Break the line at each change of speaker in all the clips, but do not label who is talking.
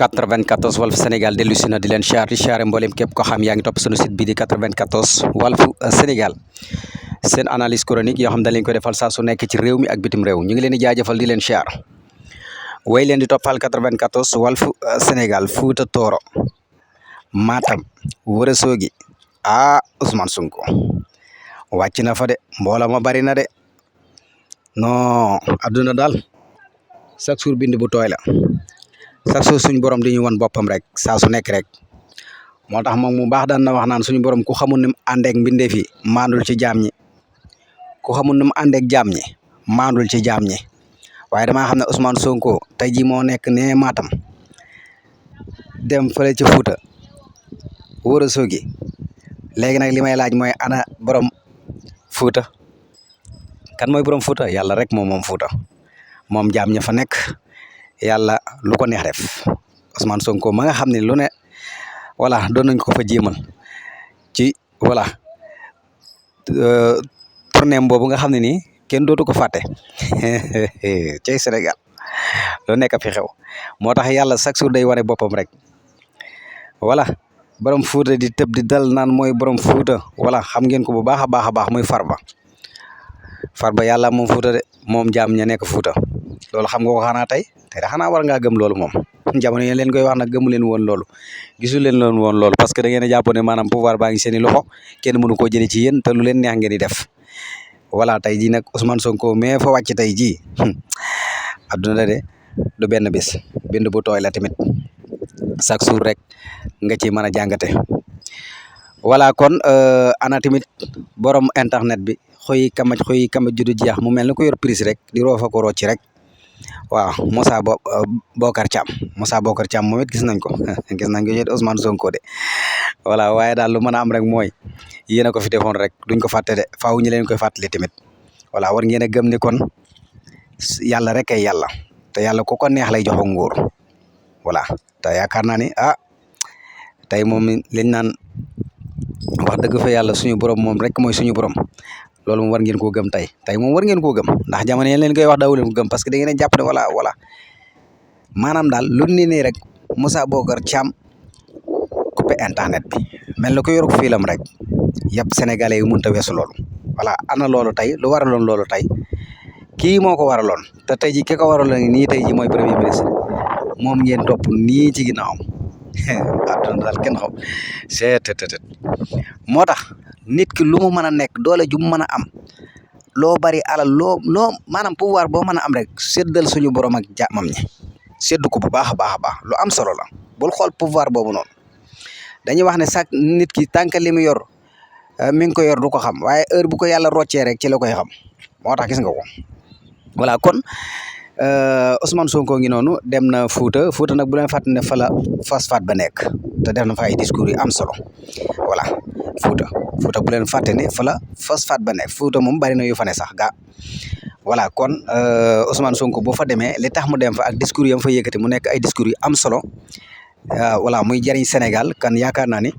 94 Walf Sénégal dellu si na di leen siyaare mboolem képp ko xam yaa ngi topp sunu site bi di 94 Walf Sénégal seen analyse chronique yoo xam dañ leen ko defal saa su nekk ci réew mi ak bitim réew ñu ngi leen di jaajëfal di leen siyaar way leen di toppal 94 Walf Sénégal Fuuta Tooro Matam Ourossogui Ousmane Sonko wàcc na fa de mbooloo ma bari na de non adduna daal chaque jour bind bu tooy la chaque jour suñu borom di ñu wan boppam rek saa su nekk rek moo tax moom mu baax daan na wax naan suñu borom ku xamul ni mu àndeek mbindeef yi maandul ci jaam ñi ku xamul ni mu àndeek jaam ñi maandul ci jaam ñi waaye damaa xam ne Ousmane Sonko tey jii moo nekk ne Matam dem fële ci Fuuta Ourossogui léegi nag li may laaj mooy ana borom Fuuta kan mooy borom Fuuta yàlla rek moom Fuuta moom jaam ña fa nekk yàlla lu ko neex def Ousmane Sonko ma nga xam ne lu ne voilà doon nañ ko fa jéemal ci voilà tournée boobu nga xam ne nii kenn dootu ko fàtte cey Sénégal lu nekk fi xew moo tax yàlla chaque jour day wane boppam rek voilà borom Fuuta di tëb di dal naan mooy borom Fuuta voilà xam ngeen ko bu baax a baax muy Farba yàlla moom Fuuta de moom jaam ña nekk Fuuta loolu xam nga ko xanaa tey da xanaa war ngaa gëm loolu moom jamono yéen leen koy wax nag gëmu leen woon loolu gisu leen woon loolu parce que da ngeen a jàpp ne maanaam pouvoir baa ngi seen i loxo kenn mënu koo jëlee ci yéen te lu leen neex ngeen di def voilà tey jii nag Ousmane Sonko mais fa wàcc tey jii adduna de du benn bis bind bu tooy la tamit chaque jour rek nga ci mën a jàngate voilà kon ana tamit borom internet bi xoy kamaj judu jeex mu mel ni ko yor prise rek di roofa ko rocci rek waaw Moussa Bocar Thiam moom it gis nañ ko gis nañ ko yéen Ousmane Sonko de voilà waaye daal lu mën a am rek mooy yéen a ko fi defoon rek duñ ko fàtte de faaw ñu leen koy fàttali tamit voilà war ngeen a gëm ni kon yàlla rek ay yàlla te yàlla ku ko neex lay jox nguur voilà te yaakaar naa ni tey moom liñ naan wax dëgg fa yàlla suñu borom moom rek mooy suñu borom loolu moom war ngeen koo gëm tey moom war ngeen koo gëm ndax jamono yéen leen koy wax daawu leen ko gëm parce que da ngeen a jàpp ne voilà maanaam daal lu ni nii rek Moussa Bocar Thiam coupé internet bi mel na ko yor fiilam rek yëpp sénégalais yi mënut a weesu loolu voilà ana loolu tey lu waraloon loolu tey kii moo ko waraloon te tey ji ki ko waraloon nii tey ji mooy premier ministre moom ngeen topp nii ci ginnaawam adduna daal kenn xam seetetetet moo tax nit ki lu mu mën a nekk doole ju mu mën a am loo bari alal loo maanaam pouvoir boo mën a am rek séddal suñu borom ak jaamam ñi séddu ko bu baax a baax lu am solo la bul xool pouvoir boobu noonu dañuy wax ne sax nit ki tànk li mu yor mi ngi ko yor du ko xam waaye heure bu ko yàlla roccee rek ci la koy xam moo tax gis nga ko voilà kon Ousmane Sonko ngi noonu dem na Fuuta nag bu leen fàtte ne fa la phosphate ba nekk te def na fa ay discours yu am solo voilà Fuuta bu leen fàtte ne fa la phosphate ba nekk Fuuta moom bari na yu fa ne sax ga voilà kon Ousmane Sonko boo fa demee li tax mu dem fa ak discours yam fa yëkkati mu nekk ay discours yu am solo voilà muy jëriñ Sénégal kan yaakaar naa ni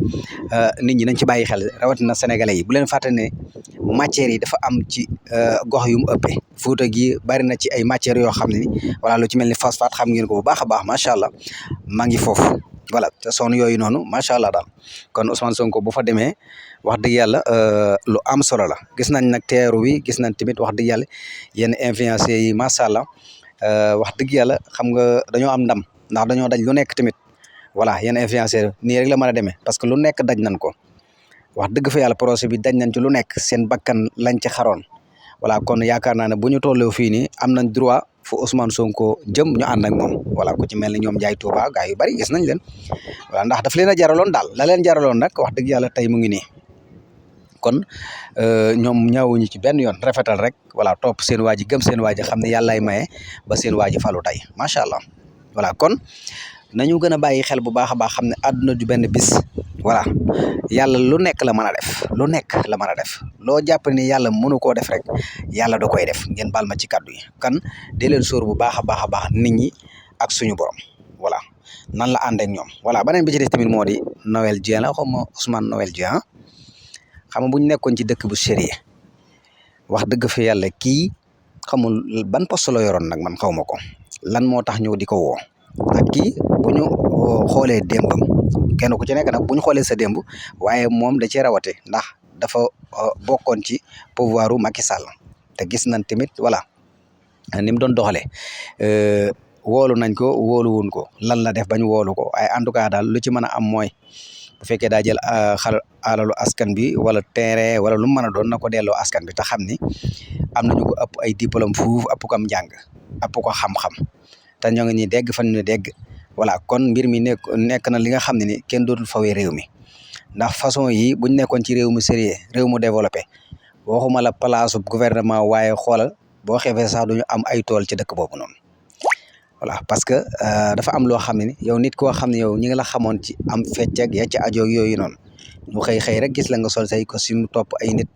nit ñi nañ ci bàyyi xel rawatina sénégalais yi bu leen fàtte ne matières yi dafa am ci gox yu mu ëppee Fuuta gi bari na ci ay matières yoo xam ne ni voilà lu ci mel ni phosphate xam ngeen ko bu baax a baax macha allah maa ngi foofu voilà te son yooyu noonu macha allah daal kon Ousmane Sonko bu fa demee wax dëgg yàlla lu am solo la gis nañ nag teeru wi gis nañ tamit wax dëgg yàlla yenn influenceurs yi macha allah wax dëgg yàlla xam nga dañoo am ndam ndax dañoo daj lu nekk tamit voilà yenn influenceurs nii rek la mën a demee parce que lu nekk daj nañ ko wax dëgg fa yàlla projet bi daj nañ ci lu nekk seen bakkan lañ ci xaroon voilà kon yaakaar naa ne bu ñu tolloo fii nii am nañ droit fu Ousmane Sonko jëm ñu ànd ak moom voilà ku ci mel ni ñoom Ndiaye Touba gaa yu bari gis nañ leen voilà ndax daf leen a jaraloon daal la leen jaraloon nag wax dëgg yàlla tey mu ngi nii kon ñoom ñaawuñu ci benn yoon rafetal rek voilà topp seen waa ji gëm seen waa ji xam ne yàllaay maye ba seen waa ji falu tey macha allah voilà kon nañu gën a bàyyi xel bu baax a baax xam ne àdduna ju benn bis voilà yàlla lu nekk la mën a def lu nekk la mën a def loo jàpp ni yàlla mënu koo def rek yàlla da koy def ngeen baal ma ci kàddu yi kan di leen sóor bu baax a baax nit ñi ak suñu borom voilà nan la ànd ak ñoom voilà beneen bi ci des tamit moo di Noël Dieng la xaw ma Ousmane Noël Dieng xam nga bu ñu nekkoon ci dëkk bu sérieux wax dëgg fa yàlla kii xamul ban poste la yoroon nag man xaw ma ko lan moo tax ñëw di ko woo ak kii bu ñu xoolee démbam kenn ku ci nekk nag bu ñu xoolee sa démb waaye moom da cee rawate ndax dafa bokkoon ci pouvoiru Macky Sall te gis nañ tamit voilà ni mu doon doxalee woolu nañ ko wooluwun ko lan la def bañ woolu ko waaye en tout cas daal lu ci mën a am mooy bu fekkee daa jël alalu askan bi wala terrain wala lu mu mën a doon na ko delloo askan bi te xam ni am nañu ko ëpp ay diplôme fuuf ëpp ko am njàng ëpp ko xam-xam te ñoo ngi ñuy dégg fan ñu dégg voilà kon mbir mi nekk na li nga xam ne ni kenn dootul fawee réew mi ndax façon yi buñ nekkoon ci réew mu sérieux réew mu développé waxuma la place gouvernement waaye xoolal boo xeefee sax duñu am ay tool ci dëkk boobu noonu voilà parce que dafa am loo xam ne ni yow nit koo xam ne yow ñi ngi la xamoon ci am fecc ak ya ci ajoog yooyu noonu ñu xëy rek gis la nga sol say costume topp ay nit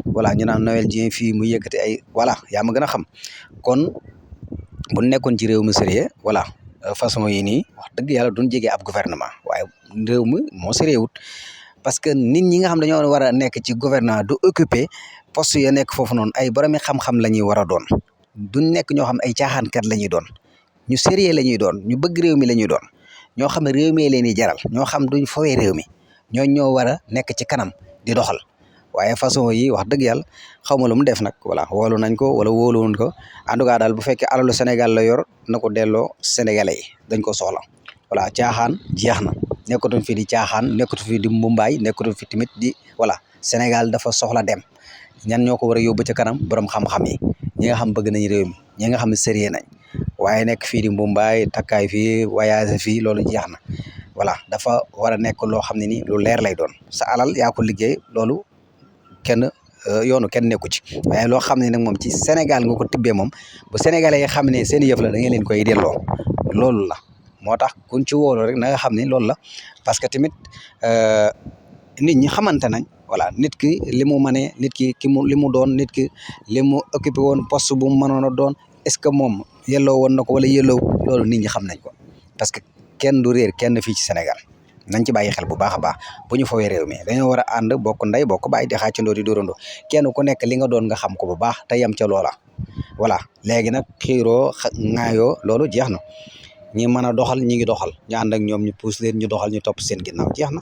voilà ñu naan Noël Dieng fii mu yëkkati ay voilà yaa ma gën a xam kon bu nekkoon ci réew mi sérieux voilà façon yi nii wax dëgg yàlla duñ jege ab gouvernement waaye réew mi moo sérieux wut parce que nit ñi nga xam dañoo war a nekk ci gouvernement du occuper poste ya nekk foofu noonu ay boromi xam-xam la ñuy war a doon duñ nekk ñoo xam ay caaxaankat la ñuy doon ñu sérieux la ñuy doon ñu bëgg réew mi la ñuy doon ñoo xam ne réew mi leen di jaral ñoo xam duñ fowee réew mi ñoo war a nekk ci kanam di doxal waaye façon yi wax dëgg yàlla xaw ma lu mu def nag voilà woolu nañ ko wala wóoluwuñ ko en tout cas daal bu fekkee alalu Sénégal la yor na ko delloo Sénégalais yi dañ ko soxla voilà caaxaan jeex na nekkatuñ fi di caaxaan nekkatu fi di mbumbaay nekkatu fi tamit di voilà Sénégal dafa soxla dem ñan ñoo ko war a yóbbu ca kanam borom xam-xam yi ñi nga xam bëgg nañ réew mi ñi nga xam ne sérieux nañ waaye nekk fii di mbumbaay takkaay fii voyage fii loolu jeex na voilà dafa war a nekk loo xam ne ni lu leer lay doon sa alal yaa ko liggéey loolu kenn yoonu kenn nekku ci waaye loo xam ne nag moom ci Sénégal nga ko tibbee moom bu sénégalais yi xam ne seen yëf la da ngeen leen koy delloo loolu la moo tax kuñ ci wóolu rek na nga xam ne loolu la parce que tamit nit ñi xamante nañ voilà nit ki li mu mënee nit ki li mu doon nit ki li mu occupé woon poste bu mu mënoon a doon est-ce que moom yelloo woon na ko wala yelloo loolu nit ñi xam nañ ko parce que kenn du réer kenn fii ci Sénégal nañ ci bàyyi xel bu baax a baax bu ñu fawee réew mi dañoo war a ànd bokk ndey bokk bàyyi di xàccandoo di dóorandoo kenn ku nekk li nga doon nga xam ko bu baax te yem ca loola voilà léegi nag xiiroo ŋaayoo loolu jeex na ñi mën a doxal ñi ngi doxal ñu ànd ak ñoom ñu puus leen ñu doxal ñu topp seen ginnaaw jeex na